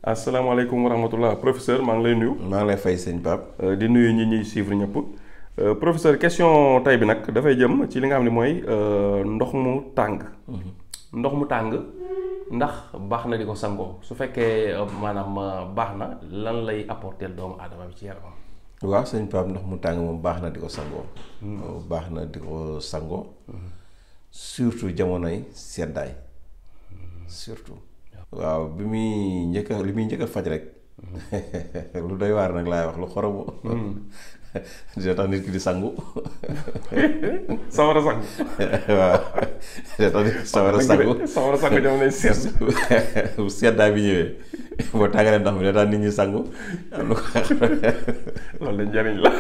asalaamaaleykum wa rahmatullah professeur maa ngi lay nuyu. maa ngi lay fay sëñ Pape. di nuyu ñi ñuy suivre ñëpp. professeur question tay bi nag dafay jëm ci li nga xam ne mooy ndox mu tàng. ndox mu tàng ndax baax na di ko sangoo su fekkee maanaam baax na lan lay apporter doomu aadama bi ci yaramam. waaw sëñ Pape ndox mu tàng moom baax na di ko sangoo. baax na di ko sangoo. surtout jamonoy seddaay. surtout. waaw bi muy li muy njëkk a faj rek. lu doy waar nag laay wax lu xoromu. dina tax nit ki di sangu. sawara sangu. waaw dina tax nit ki sawara sangu. sawara sangu jamonoy sedd. bu seddaay bi ñëwee boo tàngalee ndox mi dina tax nit ñi sangu am na ko. loolu la njëriñ la.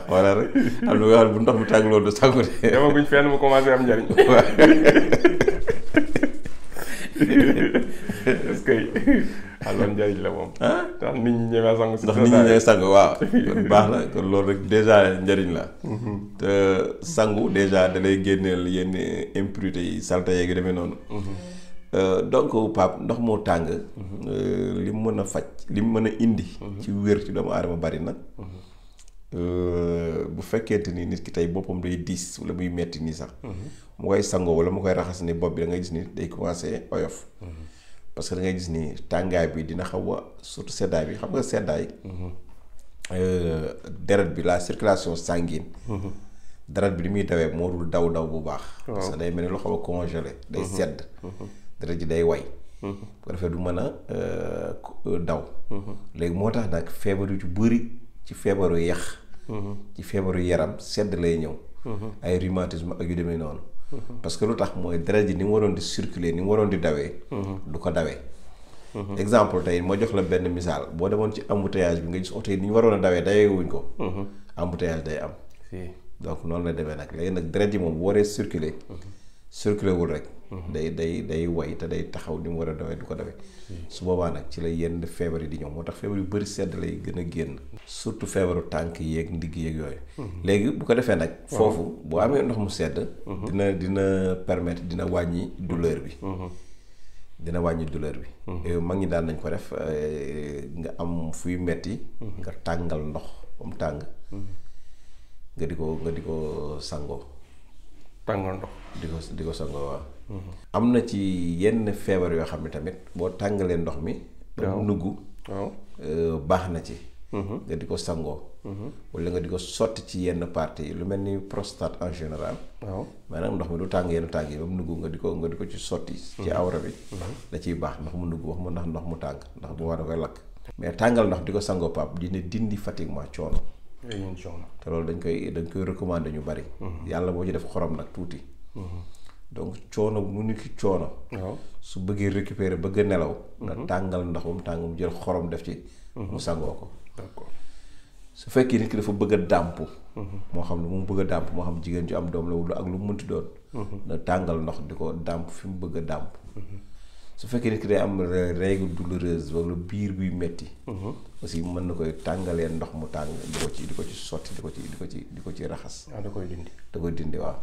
xoolal rek am na nga xam bu ndox mi tàng loolu du sangu de. demaguñ fenn mu commencé am njëriñ. est-ce que loolu njëriñ la moom. ndax nit ñi ñëwee sangu si. ndax nit ñi ñëwee sangu waaw. kon baax na kon loolu rek déjà njëriñ la. te sangu déjà da lay génneel yenn impureté yi salte yeeg yu demee noonu. donc Pape ndox moo tàng. li mu mën a faj li mu mën a indi. ci wér ci doomu aadama bari na. bu fekkente ni nit ki tey boppam day diis wala muy metti nii sax. mu koy sangoo wala mu koy raxas ni bopp bi da ngay gis ni day commencé oyof. parce que da ngay gis ni tàngaay bi dina xaw a surtout seddaay bi xam nga seddaay. deret bi la circulation sanguine. deret bi li muy dawee moo dul daw bu baax. parce que day mel ni lu xaw a congelé. day sedd. deret ji day way. bu ko defee du mën a daw. léegi moo tax nag feebar yu ci bëri ci feebaru yax. ci feebaru yaram sedd lay ñëw. ay rhumatisme ak yu demee noonu. parce que lu tax mooy deret ji ni mu waroon di circuler ni mu waroon di dawee. du ko dawee. exemple tey moo jox la benn misaal boo demoon ci embouteillage bi nga gis oto yi ni ñu waroon a dawee wuñ ko. embouteillage day am. donc noonu la demee nag léegi nag deret ji moom bu waree circuler wul rek. day way te day taxaw ni mu war a dawee du ko dawee. su boobaa nag ci la yenn feebar yi di ñëw moo tax feebar yu bëri sedd lay gën a génn. surtout feebaru tànk yeeg ndigg yeeg yooyu. léegi bu ko defee nag. foofu boo amee ndox mu sedd. dina permettre dina wàññi douleur bi. dina wàññi douleur bi. mag ñi daan nañ ko def nga am fuy metti nga tàngal ndox ba mu tàng. nga di ko sangoo. tàngal ndox. di ko sangoo waaw. am na ci yenn feebar yoo xam ne tamit boo tàngalee ndox mi. ba mu nugg. baax na ci. nga di ko sangoo. wala nga di ko sotti ci yenn parties yi lu mel ni prostate en général. maanaam ndox mi du tàng yenn tàng yi ba mu nugg nga di ko ci sotti. ci awra bi. da ciy baax ndox mu nugg wax ma ndax ndox mu tàng ndax bu ma da koy lakk. mais tàngal ndox di ko sangoo Pape dina dindi fatiguement coono. te loolu dañ koy recommander ñu bari. yàlla boo ci def xorom nag tuuti. donc coono mu nit ki coono. su bëggee récupérer bëgg a nelaw. nga tàngal ndox ba mu tàng mu jël xorom def ci. mu sangoo ko. d'accord su fekkee nit ki dafa bëgg a dàmp. moo xam ne mu bëgg a dàmp moo xam jigéen ju am doom la wala ak lu mu mënti doon. na tàngal ndox di ko dàmp fi mu bëgg a dàmp. su fekkee nit ki day am règle douloureuse wala biir buy metti aussi mën na koy tàngalee ndox mu tàng di ko ci sotti di ko ci raxas. da koy dindi. da koy dindi waaw.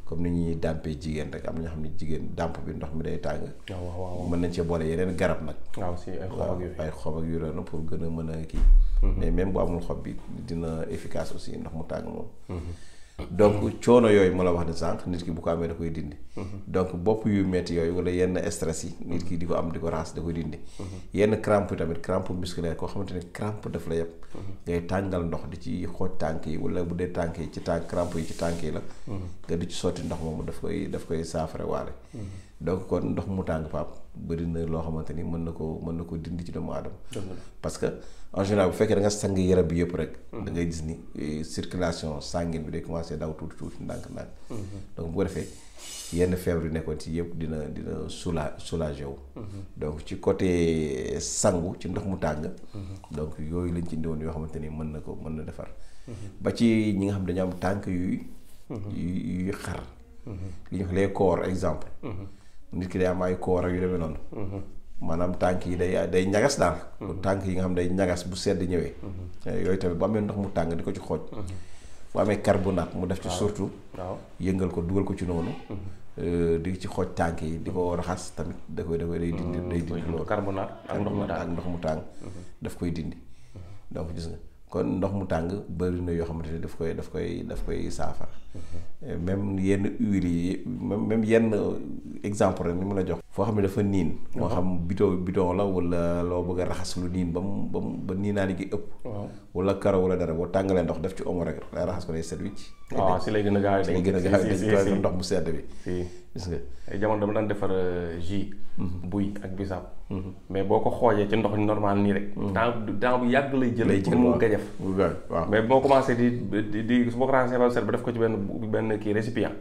comme ni ñuy dàmpee jigéen rek am na ñoo xam ne jigéen dàmp bi ndox mi day tàng. waaw mën nañ cee boole yeneen garab nag. waaw si ay xob ak yu noonu pour gën a mën a kii. mais même bu amul xob bi dina efficace aussi ndox mu tàng moom. donc coono yooyu ma la wax ne sànq nit ki bu ko amee da koy dindi. donc bopp yu metti yooyu wala yenn stress yi nit ki di ko am di ko raxas da koy dindi. yenn crampe tamit crampe musculaire koo xamante ne crampe daf la yëpp. ngay tàngal ndox di ci xooj tànk yi wala bu dee tànk yi ci tànk crampe yi ci tànk yi la. nga di ci sotti ndox moomu daf koy saafara waale. donc kon ndox mu tàng Pape bëri na loo xamante ni mën na ko dindi ci doomu aadama. parce que en général bu fekkee da nga sang yaram bi yëpp rek. da ngay gis ni circulation sanguine bi day commencé daw tuuti ndànk-ndànk. donc bu ko defee yenn feebar yu nekkoon ci yëpp dina soulagé wu. donc ci côté sangu ci ndox mu tàng. donc yooyu lañ ci indiwoon yoo xamante ni mën na defar. ba ci ñi nga xam dañu am tànk yuy xar. li ñuy wax les corps exemple. nit ki day am ay koor ak yu demee noonu. maanaam tànk yi day ñagas daal. tànk yi nga xam day ñagas bu sedd ñëwee. yooyu tamit bu amee ndox mu tàng di ko ci xooj. bu amee carbonate mu def ci surtout. yëngal ko dugal ko ci noonu. di ci xooj tànk yi di ko raxas tamit da koy day dindi loolu carbonate ak ndox mu tàng daf koy dindi donc gis nga kon ndox mu tàng bëri na yoo xamante ne daf koy saafara même yenn huile yi même yenn exemple rek ni mu la jox foo xam ne dafa niin moo xam bidon la wala loo bëgg a raxas lu niin ba niinaani gi ëpp wala karo wala dara boo tàngalee ndox def ci omo rek day raxas ko day set wicc waaw si lay gën a gaaw dañ ndox mu sedd bi gis nga ay jamono dama daan defar jus buy ak bisaab mais boo ko xoojee ci ndox normal nii rek temps bu yàgg lay jël pour mu gajaf waaw mais boo commencé di su boo ko raxasee ba set ba def ko ci benn kii récipient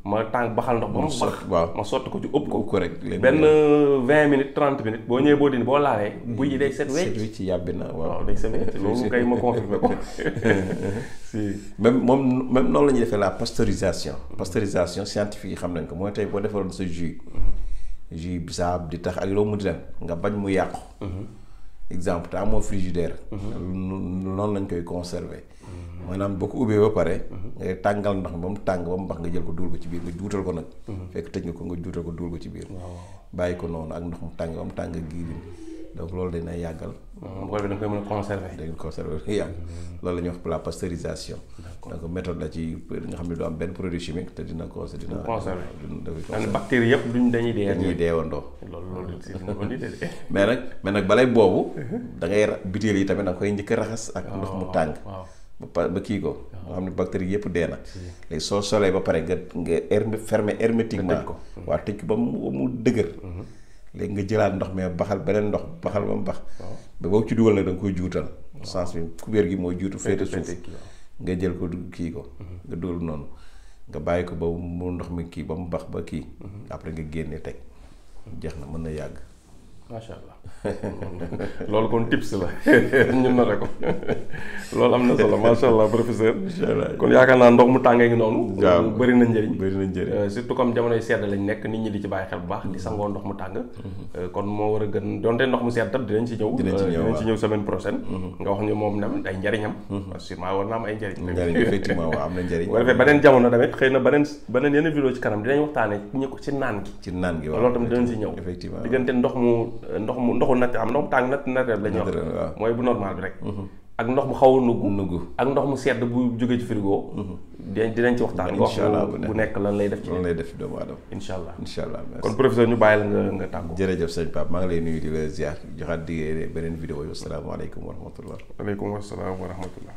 ma tàng baxal ndox ba mu bax ma sotti ko ci ëpp ko rek benn 20 minutes 30 minutes boo ñëwee boo dindi boo laalee buy yi day set wecc ci yàbbi na waaw day set wecc loolu kay ma confirmé ko si même noonu la ñuy defee la pasteurisation scientifique yi xam nañ ko mooy tey boo defaroon sa jus bisaab di tax ak loo mu di dem nga bañ mu yàqu exemple te amoo frigidaire noonu lañ koy conserver maanaam boo ko ubbee ba pare ngay tàngal ndox mi ba mu tàng ba mu bax nga jël ko dugal ko ci biir nga juutal ko nag fekk tëj nga ko nga juutal ko dugal ko ci biir bàyyi ko noonu ak ndox mu tàng ba mu tàng giirin donc loolu dina yàggal bu ko defee da nga koy mën a conserver da nga conserver yàgg loolu la ñuy wax la pasteurisation donc méthode la ci nga xam ne du am benn produit chimique te dina conserver bactéries yëpp dañuy deewandoo loolu si dina ko nit mais nag balay boobu da ngay butéel yi tamit da nga koy njëkk a raxas ak ndox mu tàng ba kii ko nga xam ne bactéries yëpp dee na léegi soo solee ba pare nga fermer hermétiquement ko waa tëj ko ba mu dëgër léegi nga jëlaat ndox mais baxal beneen ndox baxal ba mu bax ba boobu ci dugal nag da nga koy juutal sens bi kubéer gi mooy juutu féete suuf nga jël ko kii ko nga dugal noonu nga bàyyi ko ba mu ndox mi kii ba mu bax ba kii après nga génne teg jeex na mën na yàgg macha allah loolu kon tips la ñun na ko loolu am na solo macha allah professeur. kon yaakaar naa ndox mu tàngee ngi noonu. waaw bëri na njëriñ. bëri na njëriñ surtout comme jamonoy sedd lañ nekk nit ñi di ci bàyyi xel bu baax di sangoo ndox mu tàng. kon moo war a gën donte ndox mu sedd tam dinañ ci ñëw. dinañ ci ñëw semaine prochaine. nga wax ñu moom nam ay njëriñam. sûrement war na am ay njëriñ. effectivement waaw am na njëriñ. bu defee beneen jamono tamit xëy na beneen yeneen vidéo ci kanam dinañ waxtaane ñu ko ci naan gi. ci naan gi waaw loolu tamit dinañ ci ñëw. effectivement diggante ndoxu natt am ndox mu tàng naturel la ñuy wax mooy bu normal bi rek ak ndox mu xaw a nugg ak ndox mu sedd bu jógee ci frigo dinañ ci waxtaan wax bu nekk lan lay def ci doomu aadama incha allah merci kon professeur ñu bàyyi la nga tàggoo. jërëjëf sëñ Pape maa ngi lay nuyu di la ziar joxaat di beneen vidéo yi asalaamaaleykum wa rahmatullah. waaleykum salaam wa rahmatullah.